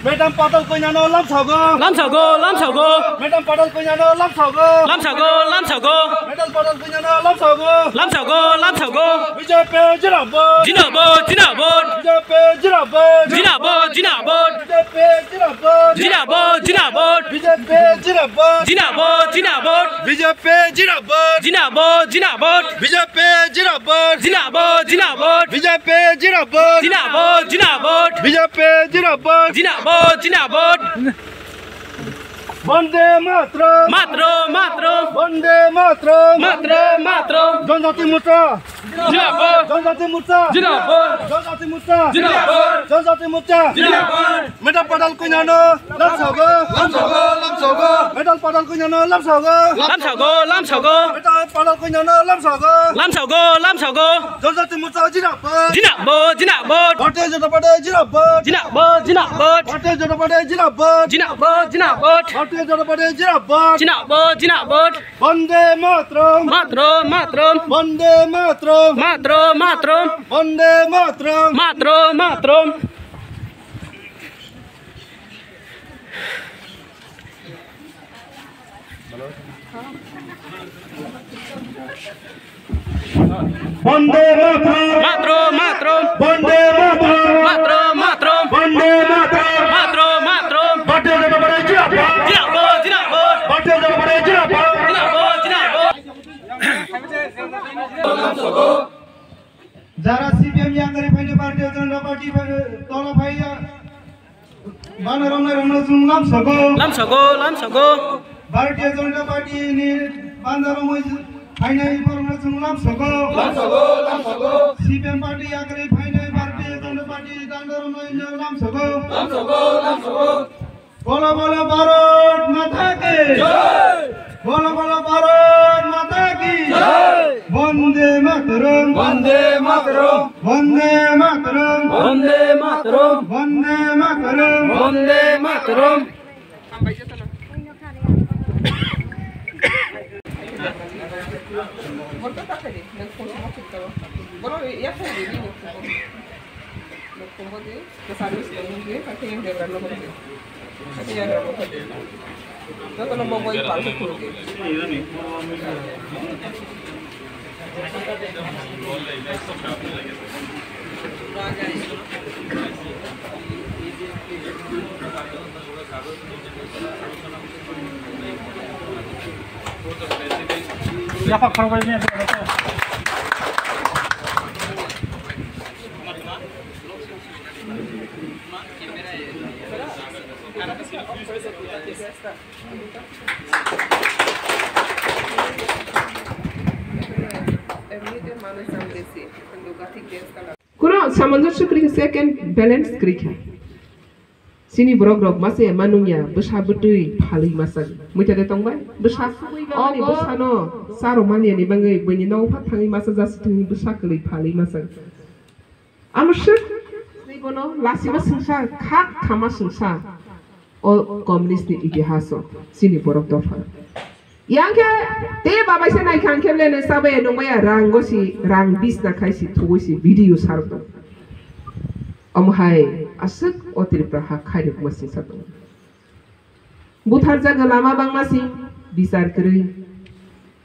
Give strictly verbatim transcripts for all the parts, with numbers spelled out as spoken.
Madam Patal Konyano lamsago. Lamsago, lamsago. Madam Patal Konyano lamsago. Lamsago, lamsago. Madam Patal Konyano lamsago. Lamsago, lamsago. B J P zindabad. Zindabad, zindabad. B J P zindabad. Zindabad, zindabad. B J P zindabad. Zindabad, zindabad. B J P zindabad. Zindabad, zindabad. B J P zindabad. Zindabad, zindabad. B J P zindabad. Zindabad, zindabad. B J P zindabad. Zindabad, zindabad. B J P zindabad. Zindabad, zindabad. Bande Mataram. Mataram, mataram. Bande Mataram. Mataram, mataram. Janjati Morcha. Zindabad. Janjati Morcha. Zindabad. Janjati Morcha. Zindabad. Janjati Morcha. Zindabad. Madam Patal Konyano lamsago. Lamsago, lamsago. Madam Patal Konyano lamsago. Lamsago, lamsago. Madam Patal Konyano lamsago. Lamsago, lamsago. Janjati Morcha zindabad. Zindabad, zindabad. Bharatiya Janata Party zindabad. Zindabad, zindabad. Bharatiya Janata Party zindabad. Zindabad, zindabad. Bharatiya Janata Party zindabad. Zindabad, zindabad. Bande Mataram. Mataram, mataram. Bande Mataram. Mataram, mataram. Bande Mataram. Mataram, mataram. Bande Mataram. Mataram, mataram. Bande Mataram. Mataram, mataram. Bande Mataram. Mataram, mataram. Bharatiya Janata Party zindabad. Zindabad, zindabad. Bharatiya Janata Party zindabad. Zindabad, zindabad. Jara C P M yakarwi phainai Bharatiya Janata Party tola phaiya. Bana romnai romno chwng lamsago. Lamsago, lamsago. Bharatiya Janata Party ni banda romwi phainai borokno chwng lamsago. Lamsago, lamsago. C P M party yakarwi phainai Bharatiya Janata Party banda romno lamsago. Lamsago, lamsago. Bolo bolo Bharat Mata ki. Jai. Bolo bolo Bharat Mata ki. Jai. Bande Mataram. Bande Mataram. Bande Mataram. Bande Mataram. Bande Mataram. Bande Mataram. Yapak khorokbai ni. Kuno samanjasyo kwrwi kha, check and balance kwrwi kha. Chini borok rok masa ya manung ya, bwsa bwtwi phalwi masa. Muita de tongbai? Bwsa. O bwsano charo manya ni bagwi buini nok pha thangwi masa jasi thangwi bwsa kwlwi phalwi masa. Ano swk bono lasima swngsa, khak khama swngsa. O communist ni itihaso chini borok dopha. Yang khe te babai se nai khang khe le ne sabai nung baya rang go si, rang bis na khai si, thugui si, video sarok tong. Omo hai aswk o Tripura ha khai rwkma singsa tong. Buthar jaga lama bangma si, bichar kwrwi.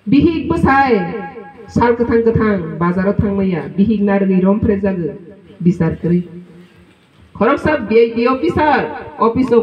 Bihik bwsai sal kwthang kwthang bazaro thang maya, bihik narwgwi rom phre jaga, bichar kwrwi. Khoroksa V I P officer, office o